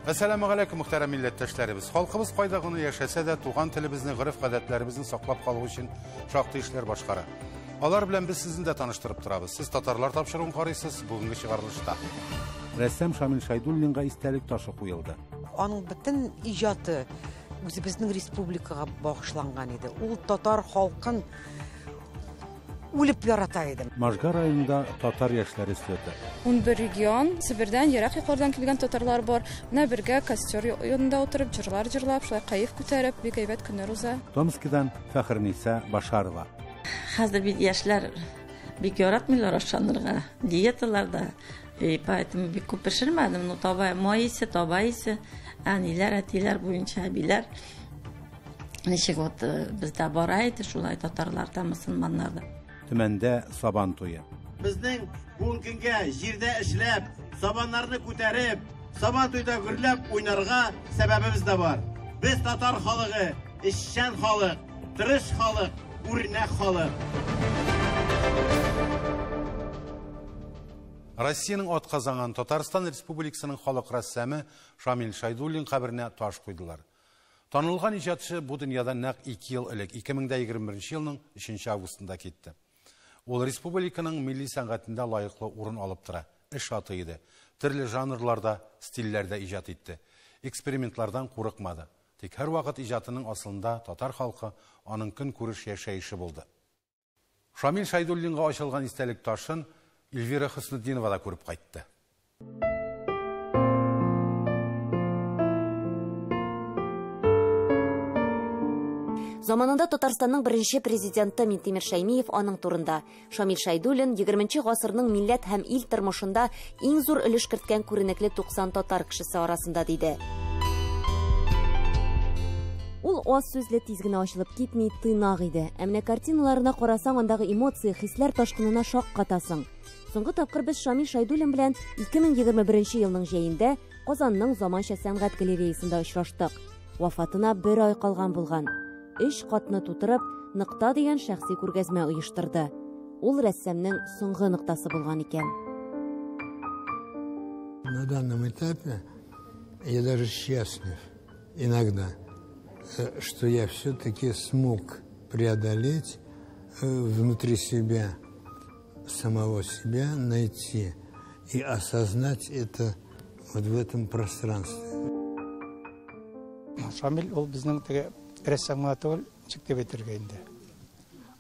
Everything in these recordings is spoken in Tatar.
Әссәламү галәйкүм, мөхтәрәм милләттәшләребез. Халкыбыз кайда гына яшәсә дә, туган телебезне, гореф-гадәтләребезне саклап калу өчен шактый эшләр башкара. Алар белән без сезне дә таныштырып торабыз. Сез татарлар тапшыруын карыйсыз, бүгенге чыгарылышта. Рәссам Шамил Шайдуллинга истәлек ташы куелды. Аның бөтен иҗаты үзебезнең республикага багышланган иде. Ул татар халкын үлеп ярата иде. Можга районында татар яшьләре слеты. 11 регион, Себердән, ерак яклардан килгән татарлар бар. Менә бергә костер янында утырып, җырлар җырлап, шулай кәеф күтәреп, бик әйбәт көннәр уза. Томскидан Фәхерниса Башарова. Хәзер бит яшьләр бик яратмыйлар ашанырга, диеталарда. И поэтому бик күп пешермәдем, но таба май исе, таба исе, әниләр, әтиләр буенча әбиләр. Ничек вот бездә бара иде, шулай татарларда, мөселманнарда. Төмәндә Сабан туе. Безнең бүгенге көнгә җирдә эшләп, сабаннарны күтәреп, Сабан туйда гөрләп уйнарга сәбәбебез дә бар. Без татар халыгы, эшчән халык, тырыш халык, үрнәк халык. Россиянең атказанган Татарстан Республикасының халык рәссамы Шамил Шайдуллин каберенә таш куйдылар. Танылган иҗатчы бу дөньядан нәкъ 2 ел элек, 2021 елның 3 августында китте. Ул республиканың милли сәнгатендә лаеклы урын алып тора, эш аты иде. Төрле жанрларда, стильләрдә иҗат итте. Экспериментлардан курыкмады. Тик һәрвакыт иҗатының асылында татар халкы, аның көнкүреш яшәеше булды. Шамил Шайдуллинга ачылган истәлек ташын Эльвира Хөснетдинова да күреп кайтты. Заманында Татарстанның беренче президенты Минтимер Шәймиев аның турында. Шамил Шайдуллин 20 гасырның милләт һәм ил тормышында иң зур өлеш керткән күренекле 90 татар кешесе арасында диде. Ул аз сүзле, тиз генә ачылып китми, тыйнак иде. Ә менә картиналарына карасаң, андагы эмоция, хисләр ташкынына шаккатасың. Соңгы тапкыр без Шамил Шайдуллин белән 2021 елның җәендә Казанның заманча сәнгать галереясында очраштык. Вафатына бер ай калган булган. 3 катны тутырып, нокта дигән шәхси күргәзмә оештырды. Ул рәссамның соңгы ноктасы булган икән. На данном этапе я даже счастлив иногда, что я все-таки смог преодолеть внутри себя, самого себя найти и осознать это вот в этом пространстве. Шамил ул безнең теге рәссам гына түгел, ничек дип әйтергә инде.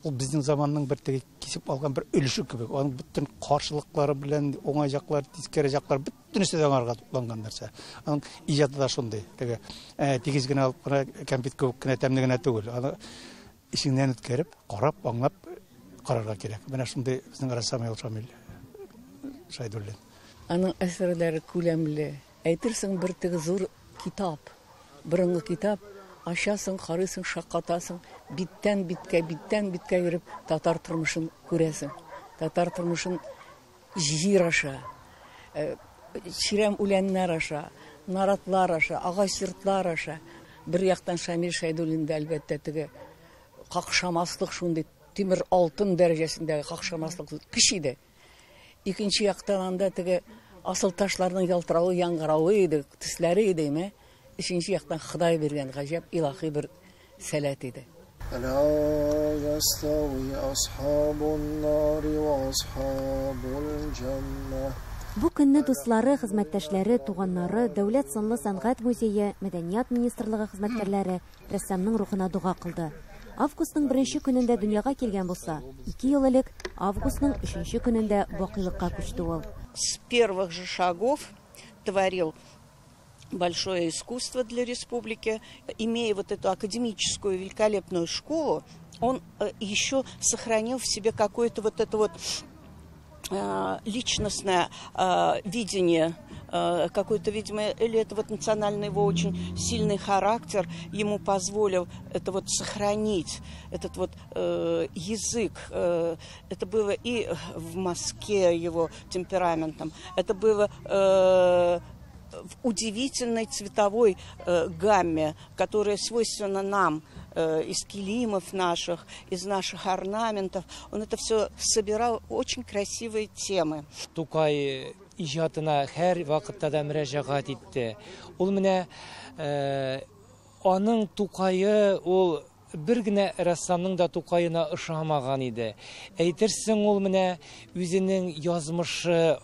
Ул безнең заманның бер теге кисеп алган бер өлеше кебек. Аның бөтен каршылыклары белән уңай яклар, тискәре яклар бөтенесе дә аңарга тупланган нәрсә. Аның иҗаты да шундый. Теге тигез генә алып кына, кәмпит кебек кенә тәмле генә түгел. Аны ишеңнән үткәреп, карап, аңлап карарга кирәк. Менә шундый безнең рәссам ул Шамил Шайдуллин. Аның әсәрләре күләмле. Әйтерсең бер теге зур китап, борынгы китап. Ашасың, карыйсың, шаккатасың, биттән биткә, биттән биткә йөреп татар тормышын күрәсең. Татар тормышын җир аша, чирәм үләннәр аша, наратлар аша, агач йортлар аша. Бер яктан Шамил Шайдуллин да әлбәттә теге какшамаслык шундый тимер алтын дәрәҗәсендәге какшамаслык көч иде. Икенче яктан анда теге асыл ташларның ялтыравы, яңгыравы иде, төсләре иде, ме? Өченче яктан Ходай биргән гаҗәп илаһи бер сәләт иде. Ла ястави асхабун нари ва асхабул джанна. Бу көнне дуслары, хезмәттәшләре, туганнары, Дәүләт сынлы сәнгать музее, Мәдәният министрлыгы хезмәткәрләре рәссамның рухына дога кылды. Августның беренче көнендә дөньяга килгән булса, 2 ел элек августның өченче көнендә бакыйлыкка күчте ул. С первых же шагов творил большое искусство для республики. Имея вот эту академическую великолепную школу, он еще сохранил в себе какое-то вот это вот личностное видение, какой-то, видимо, или это вот национальный его очень сильный характер ему позволил это вот сохранить, этот вот язык. Это было и в мазке его темпераментом, это было в удивительной цветовой гамме, которая свойственна нам из килимов наших, из наших орнаментов. Он это все собирал, очень красивые темы. Тукай иҗатына һәр вакытта да мөрәҗәгать итте. Ул менә аның Тукае ул бер генә рәссамның да Тукаена ошамаган иде. Әйтерсең, ул менә үзенең язмышы,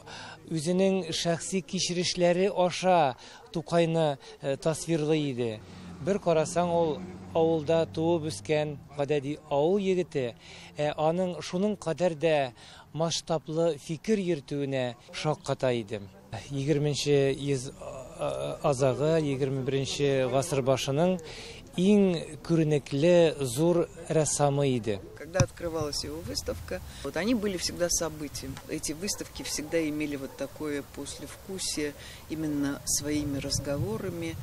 үзенең шәхси кичерешләре аша Тукайны тасвирлый иде. Бер карасаң, ул авылда туып үскән гадәти авыл егете, ә аның шуның кадәр дә масштаблы фикер йөртүенә шакката идем. 20 йөз азагы, 21 гасыр башының иң күренекле зур рәссамы иде. Когда открывалась его выставка, вот они были всегда событием. Эти выставки всегда имели вот такое послевкусие именно своими разговорами.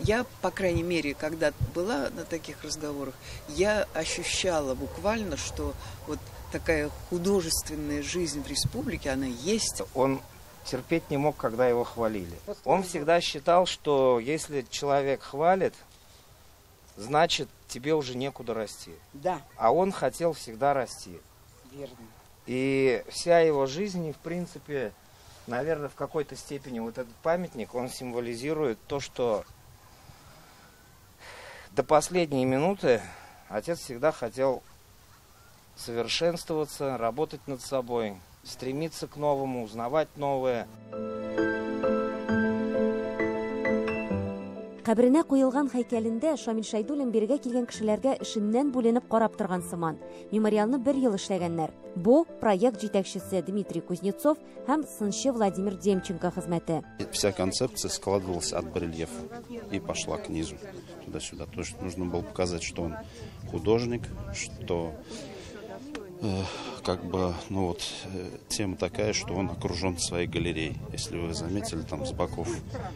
Я, по крайней мере, когда была на таких разговорах, я ощущала буквально, что вот такая художественная жизнь в республике, она есть. Он терпеть не мог, когда его хвалили. Он всегда считал, что если человек хвалит, значит, тебе уже некуда расти. Да. А он хотел всегда расти. Верно. И вся его жизнь, в принципе, наверное, в какой-то степени вот этот памятник, он символизирует то, что до последней минуты отец всегда хотел совершенствоваться, работать над собой, стремиться к новому, узнавать новое. Каберенә куелган һәйкәлендә Шамил Шәйдуллин бирегә килгән кешеләргә эшеннән бүленеп карап торган сыман. Мемориалны бер ел эшләгәннәр. Бу проект җитәкчесе Дмитрий Кузнецов һәм сынчы Владимир Демченко хезмәте. Вся концепция складывалась от барельефа и пошла к низу, туда-сюда. То есть нужно было показать, что он художник, что как бы, ну вот, тема такая, что он окружен своей галереей. Если вы заметили, там с боков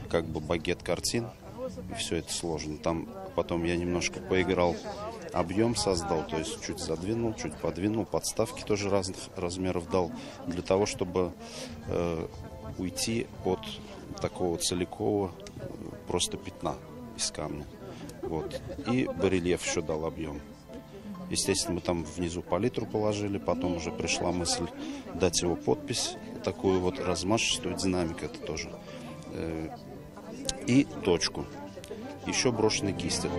как бы багет картин, и все это сложно. Там потом я немножко поиграл, объем создал, то есть чуть задвинул, чуть подвинул, подставки тоже разных размеров дал, для того, чтобы уйти от такого целикового просто пятна из камня. Вот. И барельеф еще дал объем. Естественно, мы там внизу палитру положили, потом уже пришла мысль дать его подпись, такую вот размашистую, динамика это тоже, и точку, еще брошенные кисти.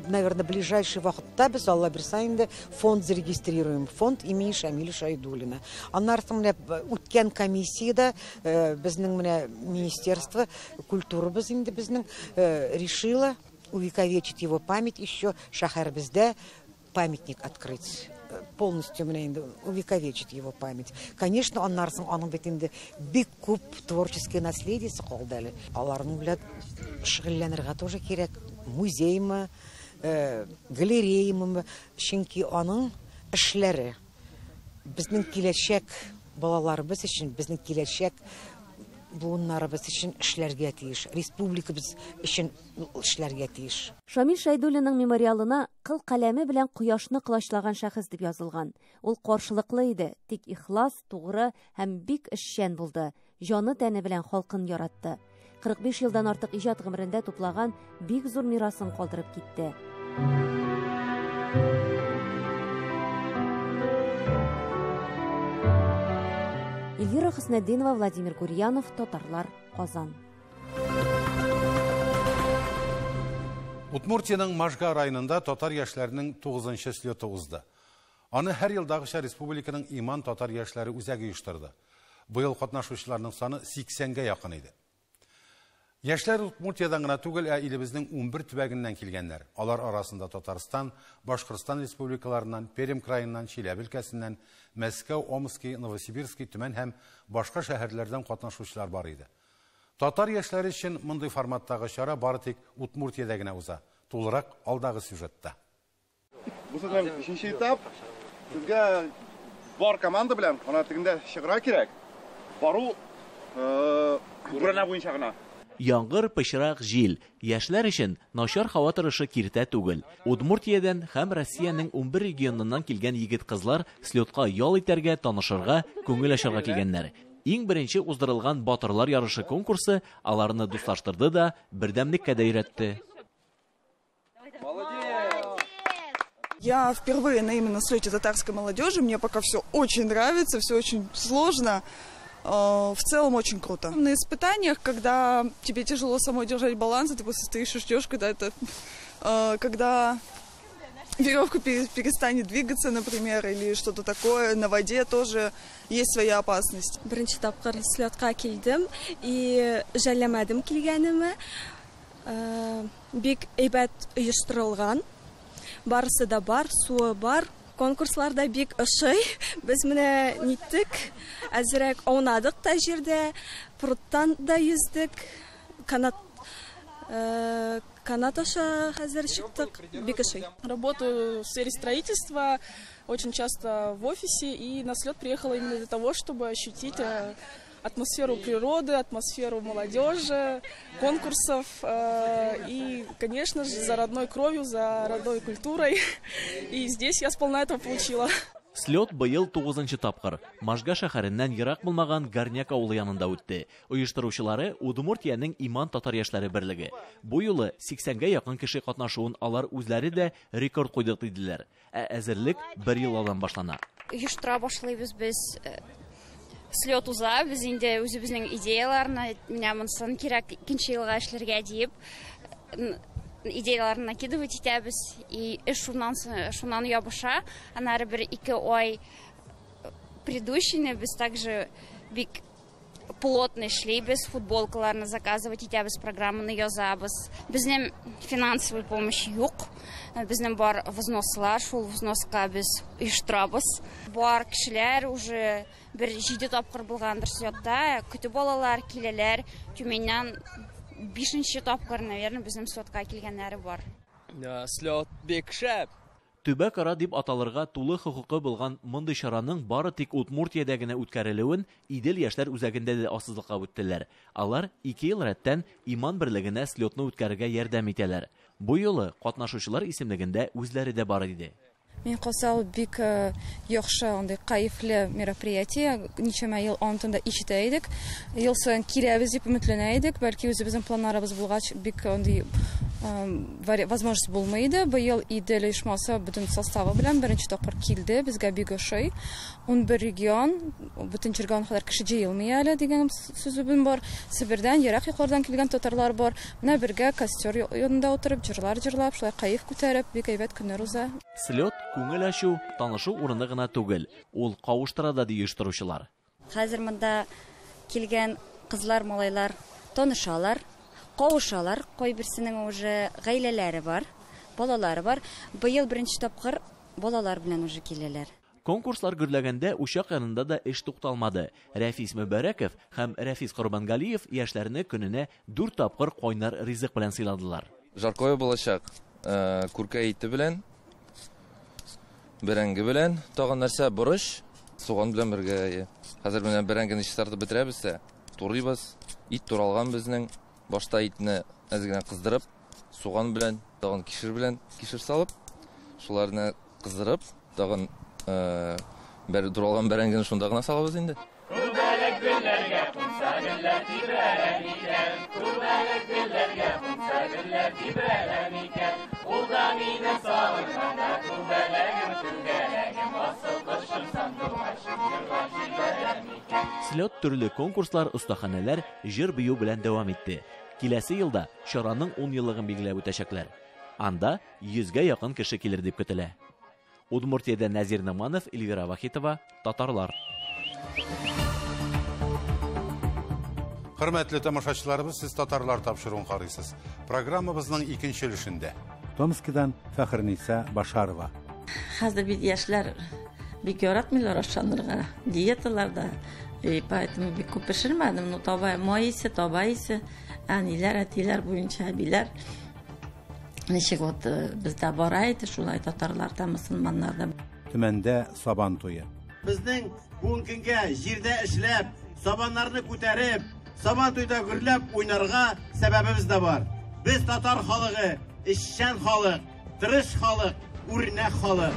Наверное, ближайший вакытта без Алла бирсә инде фонд зарегистрируем, фонд имени Шамиля Шайдуллина. Аннары менә үткән комиссиядә безнең менә министерство культурыбыз инде безнең решило увековечить его память, еще шәһәребездә памятник открыть. Полностью менә инде увековечить его память. Конечно, аннары соң аның бит инде бик күп творческое наследиесе калды әле. Аларның белән шөгыльләнергә тоже кирәк. Музеймы, галереямы, чөнки аның эшләре безнең киләчәк балаларыбыз өчен, безнең киләчәк буыннарыбыз өчен эшләргә тиеш, республикабыз өчен эшләргә тиеш. Шамил Шәйдуллинның мемориалына кыл каләме белән кояшны кылачлаган шәхес дип язылган. Ул каршылыклы иде, тик ихлас, тугры һәм бик эшчән булды. Җаны тәне белән халкын яратты. 45 елдан артык иҗат гомерендә туплаган бик зур мирасын калдырып китте. Эльвира Хөснетдинова, Владимир Гурьянов, Татарлар, Казан. Удмуртиянең Можга районында татар яшьләренең 9-нчы слеты узды. Аны һәр елдагыча республиканың Иман татар яшьләре үзәге оештырды. Быел катнашучыларның саны 80-гә якын иде. Яшьләр Удмуртиядән генә түгел, ә илебезнең 11 төбәгеннән килгәннәр. Алар арасында Татарстан, Башкортстан республикаларыннан, Пермь краеннан, Чиләбе өлкәсеннән, Мәскәү, Омский, Новосибирский, Төмән һәм башка шәһәрләрдән катнашучылар бар иде. Татар яшьләре өчен мондый форматтагы чара бары тик Удмуртиядә генә уза. Тулырак алдагы сюжетта. Бу сезнең 3нче этап. Сезгә бар команда белән ана тегендә чыгырга кирәк. Бару бүрәнә буенча гына. Яңгыр, пычрак, җил. Яшьләр өчен начар һава торышы киртә түгел. Удмуртиядән һәм Россиянең 11 регионыннан килгән егет-кызлар слетка ял итәргә, танышырга, күңел ачарга килгәннәр. Иң беренче уздырылган батырлар ярышы конкурсы аларны дуслаштырды да, бердәмлеккә дә өйрәтте. Молодец! Я впервые на именно слете татарской молодежи. Мне пока все очень нравится, все очень сложно. В целом очень круто. На испытаниях, когда тебе тяжело самой держать баланс, и ты просто стоишь и ждешь, когда веревка перестанет двигаться, например, или что-то такое. На воде тоже есть своя опасность. Беренче тапкыр слетка килдем и жәлләмәдем килгәнемә. Бик әйбәт оештырылган. Барысы да бар, суы бар. Конкурслар да бик ошый. Без менә ниттек, әзрәк аунадык та җирдә, пруттан да йөздек, канат аша хәзер чыктык, бик ошый. Работаю в сфере строительства, очень часто в офисе, и на слет приехала именно для того, чтобы ощутить атмосферу природы, атмосферу молодежи, конкурсов и, конечно же, за родной кровью, за родной культурой. И здесь я сполна этого получила. Слет быел 9-нчы тапкыр Можга шәһәреннән ерак булмаган Горняк авылы янында үтте. Оештыручылары Удмуртиянең Иман татар яшьләре берлеге. Бу юлы 80гә якын кеше катнашуын алар үзләре дә рекорд куйдык диделәр. Ә әзерлек бер ел алдан башлана. Оештыра башлыйбыз без слет уза, без инде үзебезнең идеяларны, менә монысын кирәк икенче елга эшләргә диеп, идеяларны накидывать итәбез, и эш шуннан ябыша. Аннары бер 2 ай предыдущийны без также бик плотно эшлибез, футболкаларны заказывать итәбез, программаны язабыз. Безнең финансовый помощь юк, безнең бар взнослар, шул взноска без оештырабыз. Бар кешеләр уже бер 7 тапкыр булгандыр слетта, көтеп алалар, киләләр. Тюменьнән 5-нче тапкыр, наверное, безнең слетка килгәннәре бар. Слет бик шәп. Төбәкара дип аталырга тулы хокукы булган мондый чараның бары тик Удмуртиядә генә үткәрелүен Идел яшьләр үзәгендә дә ассызыклап үттеләр. Алар 2 ел рәттән Иман берлегенә слетны үткәрергә ярдәм итәләр. Бу юлы катнашучылар исемлегендә үзләре дә бар иде. Мин калса, ул бик яхшы, андый кайфлы мероприятие. Ничәмә ел антында ишетә идек. Ел саен киләбез дип өметләнә идек. Бәлки үзебезнең планнарыбыз булгач, бик андый возможность булмый иде. Быел Идел оешмасы бөтен составы белән беренче тапкыр килде. Безгә бик ошый. 11 регион, бөтен җиргә ан кадәр кеше җыелмый әле дигән сүзебез бар. Себердән, ерак яклардан килгән татарлар бар. Менә бергә костер янында утырып, җырлар җырлап, шулай кайф күтәреп, бик әйбәт көннәр уза. Слет күңел ачу, танышу урыны гына түгел, ул кавыштыра да ди оештыручылар. Хәзер монда килгән кызлар, малайлар танышалар, кавышалар, кайберсенең уже гаиләләре бар, балалары бар. Быел беренче тапкыр балалар белән уже киләләр. Конкурслар гөрләгәндә учак янында да эш тукталмады. Рәфис Мөбәрәков һәм Рәфис Корбангалиев яшьләрне көненә 4 тапкыр кайнар ризык белән сыйладылар. Жаркое булачак, күркә ите белән, бәрәңге белән, тагын нәрсә, борыч, суган белән бергә. Хәзер менә бәрәңгене чистартып бетерәбез дә, турыйбыз. Ит туралган безнең. Башта итне әз генә кыздырып, суган белән, тагын кишер белән, кишер салып, шуларны кыздырып, тагын туралган бәрәңгене шунда гына салабыз инде. Күбәләк гөлләргә кунса гөлләр тибрәлә микән? Күбәләк гөлләргә кунса гөлләр тибрәлә микән? Ул да мине сагынганда, күбәләгем, түгәрәгем, асыл кошым, сандугачым, җырга җибәрә микән? Слет төрле конкурслар, остаханәләр, җыр-бию белән дәвам итте. Киләсе елда чараның 10 еллыгын билгеләп үтәчәкләр. Анда 100гә якын кеше килер дип көтелә. Удмуртиядә Нәзир Ныманов, Эльвира Вахитова, Татарлар. Хөрмәтле тамашачыларыбыз, сез Татарлар тапшыруын карыйсыз. Программабызның икенче өлешендә Томскидан Фәхерниса Башарова. Хәзер бит яшьләр бик яратмыйлар ашанырга, диеталарда. И поэтому бик күп пешермәдем, но таба май исе, таба исе, әниләр, әтиләр буенча әбиләр. Ничек вот бездә бара иде, шулай татарларда, мөселманнарда. Төмәндә Сабан туе. Безнең бүгенге көнгә җирдә эшләп, сабаннарны күтәреп, Сабан туйда гөрләп уйнарга сәбәбебез дә бар. Без татар халыгы, эшчән халык, тырыш халык, үрнәк халык.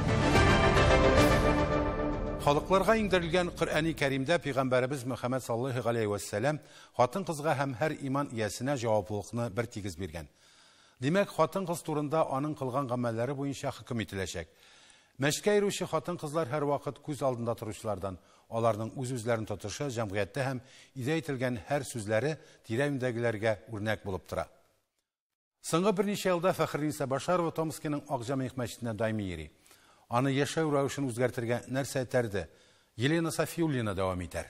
Халыкларга иңдерелгән Коръәни Кәримдә Пәйгамбәребез Мөхәммәд саллаллаһу галәйһи ва сәлләм хатын-кызга һәм һәр иман иясенә җаваплылыкны бер тигез биргән. Димәк, хатын-кыз турында аның кылган гамәлләре буенча хөкем ителәчәк. Мәчеткә йөрүче хатын-кызлар һәрвакыт күз алдында торучылардан. Аларның үз-үзләрен тотышы җәмгыятьтә һәм өйдә әйтелгән һәр сүзләре тирә-юньдәгеләргә үрнәк булып тора. Соңгы берничә елда Фәхерниса Башарова Томскиның Ак Җәмигъ мәчетенә даими йөри. Аны яшәү рәвешен үзгәртергә нәрсә этәрде? Елена Сафиуллина дәвам итәр.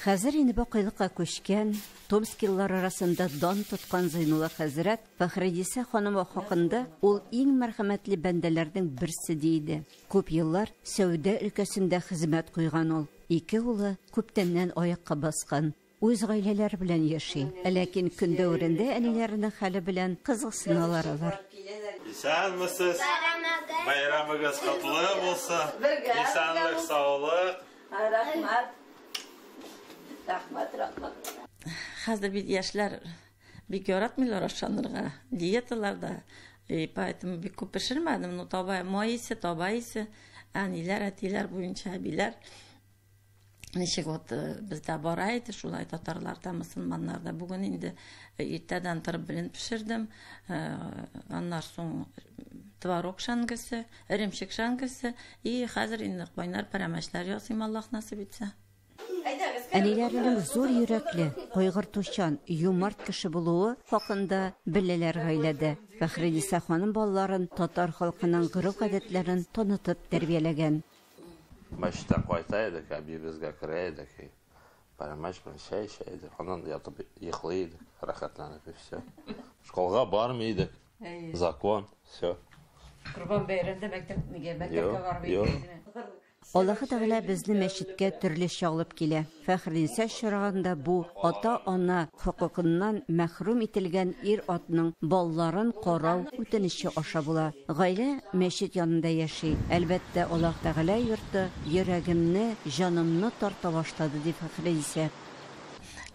Хәзер инде бакыйлыкка күчкән, томскилылар арасында дан тоткан Зәйнулла хәзрәт Фәхредисә ханым хакында ул иң мәрхәмәтле бәндәләрнең берсе ди иде. Күп еллар сәүдә өлкәсендә хезмәт куйган ул. Ике улы күптәннән аякка баскан, үз гаиләләре белән яши. Ләкин көн дәверендә әниләренең хәле белән кызыксыналар алар. Исәнмесез! Бәйрәмегез котлы булсын! Исәнлек, саулык! Рәхмәт. Рәхмәт, рәхмәт. Хәзер бит яшьләр бик яратмыйлар ашанырга, диеталарда. И поэтому бик күп пешермәдем, но таба май исе, таба исе, әниләр, әтиләр буенча әбиләр. Ничек вот бездә бара иде, шулай татарларда, мөселманнарда. Бүген инде иртәдән торып белен пешердем. Аннан соң творог шәңгесе, эремчек шәңгесе и хәзер инде кайнар пәрәмәчләр ясыйм, Аллаһ насыйп итсә. Әниләренең зур йөрәкле, кайгыртучан, юмарт кеше булуы хакында беләләр гаиләдә. Фәхредисә ханым балаларын татар халкының гореф-гадәтләрен танытып тәрбияләгән. Мәчеттән кайта идек, әбиебезгә керә идек, и пәрәмәч белән чәй эчә идек, аннан ятып йоклый идек, рәхәтләнеп, и все. Школга бармый идек. Закон, все. Корбан бәйрәмдә мәктәп нигә мәктәпкә бармый идегезме? Аллаһы Тәгалә безне мәчеткә төрлечә алып килә. Фәхринсә очрагында бу ата-ана хокукыннан мәхрүм ителгән ир-атның балаларын карау үтенече аша була. Гаилә мәчет янында яши. Әлбәттә, Аллаһ Тәгалә йорты йөрәгемне, җанымны тарта башлады, ди Фәхринсә.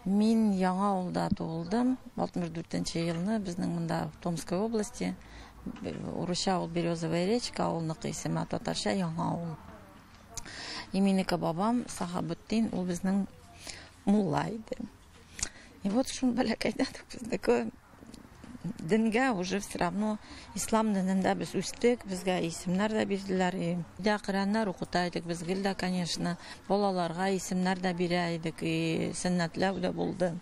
Мин Яңа авылда туылдым, 64 нче елны, безнең монда Томской области, урысча ул Березовая речка авылныкы исеме, ә татарча Яңа авыл. И минеке бабам Сахабутдин, ул безнең мулла иде. И вот шул бәләкәйдән үк безнеке дингә уже все равно ислам динендә без үстек, безгә исемнәр дә бирделәр. И дә Коръәннәр укыта идек без гел дә, конечно, балаларга исемнәр дә бирә идек, и сөннәтләү дә булды.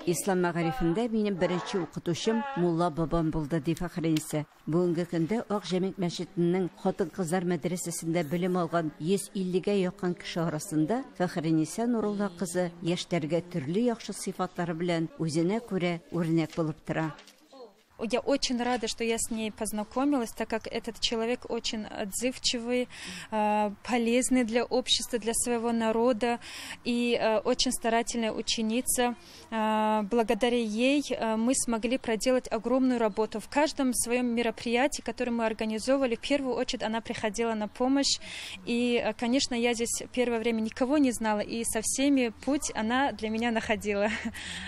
Ислам мәгарифендә минем беренче укытучым мулла бабам булды, ди Фәхрениса. Бүгенге көндә Ак Җәмигъ мәчетенең хатын-кызлар мәдрәсәсендә белем алган 150 гә якын кеше арасында Фәхрениса Нурулла кызы яшьләргә төрле яхшы сыйфатлары белән үзенә күрә үрнәк булып тора. Я очень рада, что я с ней познакомилась, так как этот человек очень отзывчивый, полезный для общества, для своего народа и очень старательная ученица. Благодаря ей мы смогли проделать огромную работу. В каждом своем мероприятии, которое мы организовывали, в первую очередь она приходила на помощь. И, конечно, я здесь первое время никого не знала, и со всеми путь она для меня находила.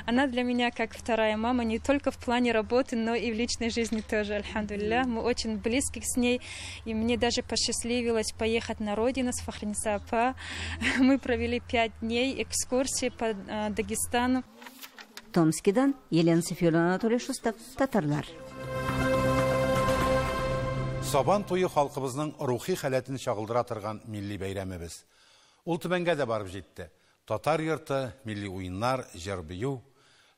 Она для меня как вторая мама, не только в плане работы, но и в личной жизни тоже, альхамдулилля. Мы очень близки с ней, и мне даже посчастливилось поехать на родину с Фахрениса апа. Мы провели 5 дней экскурсии по Дагестану. Томскидан Елена Софьевна, Анатолий Шустов, Татарлар. Сабан туе халкыбызның рухи халәтен чагылдыра торган милли бәйрәмебез. Ул Төмәнгә дә барып җитте. Татар йорты, милли уеннар, җыр-бию.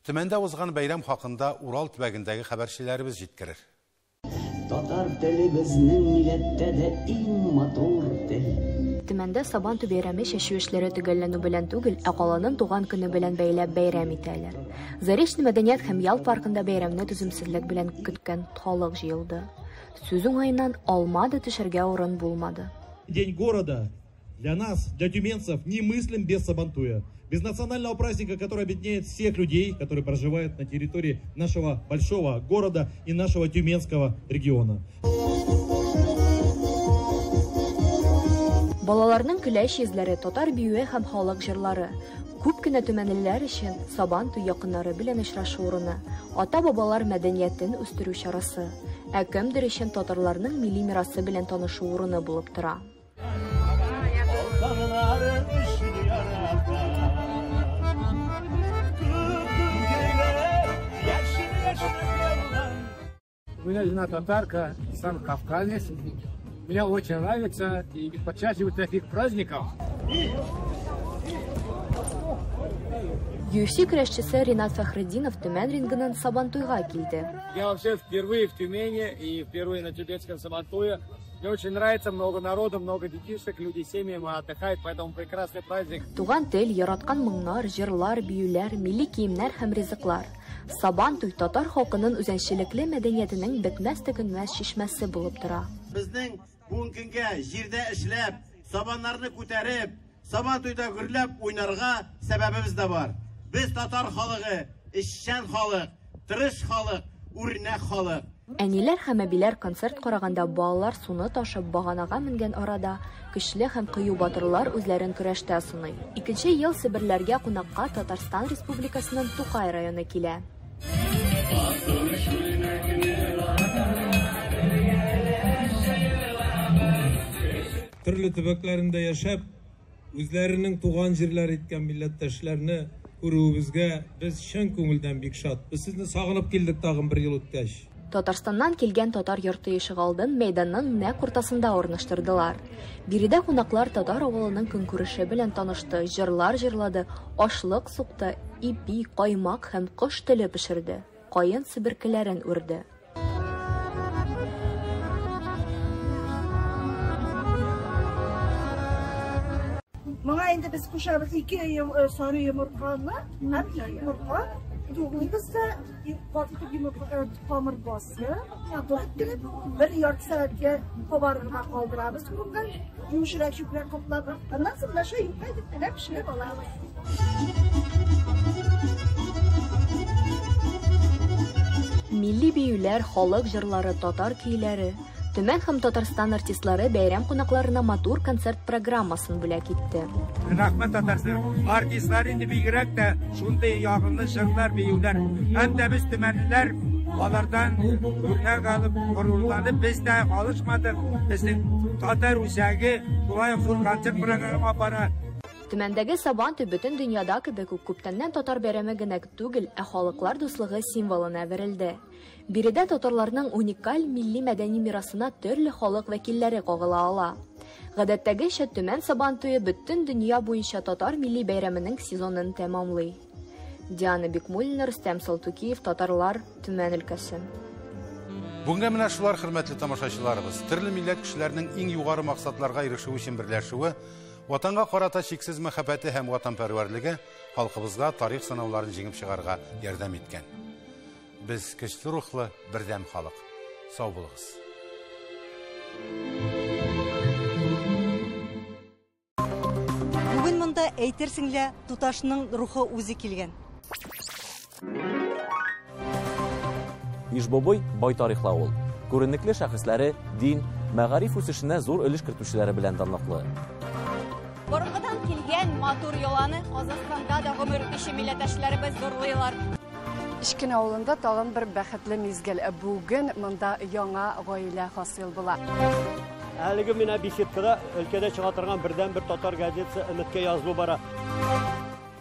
Төмәндә узган бәйрәм хакында Урал төбәгендәге хәбәрчеләребез җиткерер. Татар теле безнең милләттә дә иң матур тел. Төмәндә Сабан туй бәйрәме чәчү эшләре төгәлләнү белән түгел, ә каланың туган көне белән бәйләп бәйрәм итәләр. Заречный мәдәният һәм ял паркында бәйрәмне түземсезлек белән көткән халык җыелды. Сүз уңаеннан алма да төшәргә урын булмады. День города для нас, для тюменцев, немыслим без Сабантуя. Без национального праздника, который объединяет всех людей, которые проживают на территории нашего большого города и нашего тюменского региона. Балаларның көләч йөзләре, татар биюе һәм халык җырлары. Күп кенә төмәнлеләр өчен Сабан туй якыннары белән очрашу урыны, ата-бабалар мәдәниятен үстерү чарасы, ә кемдер өчен татарларның милли мирасы белән танышу урыны булып тора. У меня жена татарка, сам кавказец. Мне очень нравится, и почаще вот таких праздников. UFC көрәшчесе Ринат Фәхретдинов Төмән рингыннан Сабантуйга килде. Я вообще впервые в Тюмени и впервые на Тюменском Сабантуе. Мне очень нравится, много народу, много детишек, люди семьями отдыхают, поэтому прекрасный праздник. Туган тел, яраткан моңнар, җырлар, биюләр, милли киемнәр һәм ризыклар. Сабантуй татар халкының үзенчәлекле мәдәниятенең бетмәс-төкәнмәс чишмәсе булып тора. Безнең бүгенге көнгә җирдә эшләп, сабаннарны күтәреп, Сабантуйда гөрләп уйнарга сәбәбебез дә бар. Без татар халыгы, эшчән халык, тырыш халык, үрнәк халык. Әниләр һәм әбиләр концерт караганда балалар суны ташып баганага менгән арада көчле һәм кыю батырлар үзләрен көрәштә сыный. Икенче ел Себерләргә кунакка Татарстан Республикасының Тукай районы килә. Төрле төбәкләрендә яшәп, үзләренең туган җирләре иткән милләттәшләрне күрүебезгә без чын күңелдән бик шат. Без сезне сагынып килдек тагын бер ел үткәч. Татарстаннан килгән татар йорты ишегалдын мәйданның нәкъ уртасында урнаштырдылар. Биредә кунаклар татар авылының көнкүреше белән танышты, җырлар җырлады, ашлык сукты, ипи, каймак һәм кош теле пешерде, каен себеркеләрен үрде. Моңа инде без кушабыз 2 сары йомырканы һәм йомырка туглыйбыз да, каты итеп йомырка камыр басып, матур итеп бер ярты сәгатькә кабарырга калдырабыз. Күмгән йомшарак чүпрәк каплап, аннан соң менә шулай юка итеп кенә пешереп алабыз. Милли биюләр, халык җырлары, татар көйләре. Төмән һәм Татарстан артистлары бәйрәм кунакларына матур концерт программасын бүләк итте. Рәхмәт Татарстан артистлар инде бигрәк тә шундый ягымлы җырлар, биюләр. Һәм дә без төмәнлеләр алардан үрнәк алып, горурланып, без дә алышмадык. Безнең татар үзәге шулай ук зур концерт программа бара. Төмәндәге Сабантуй бөтен дөньяда кебек үк күптәннән татар бәйрәме генә түгел, ә халыклар дуслыгы символына әверелде. Биредә татарларның уникаль милли мәдәни мирасына төрле халык вәкилләре кагыла ала. Гадәттәгечә Төмән Сабантуе бөтен дөнья буенча татар милли бәйрәменең сезонын тәмамлый. Диана Бикмуллина, Рөстәм Салтукиев, Татарлар, Төмән өлкәсе. Бүгенге менә шулар, хөрмәтле тамашачыларыбыз, төрле милләт кешеләренең иң югары максатларга ирешү өчен берләшүе, Ватанга карата чиксез мәхәббәте һәм ватанпәрвәрлеге халкыбызга тарих сынауларын җиңеп чыгарга ярдәм иткән. Без көчле рухлы бердәм халык. Сау булыгыз. Бүген монда әйтерсең лә туташның рухы үзе килгән. Ижбобой бай тарихлы авыл. Күренекле шәхесләре, дин, мәгариф үсешенә зур өлеш кертүчеләре белән данлыклы. Борынгыдан килгән матур йоланы Казахстанда да гомер итүче милләттәшләребез зурлыйлар. Ишкен авылында тагын бер бәхетле мизгел. Бүген монда яңа гаилә хасил була. Әлеге менә беседкада өлкәдә чыга торган бердән-бер татар газетасы Өметкә язылу бара.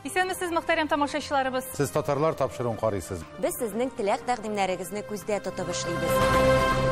Исәнмесез, мөхтәрәм тамашачыларыбыз. Сез татарлар тапшыруын карыйсыз. Без сезнең теләк тәкъдимнәрегезне күздә тотып эшлибез.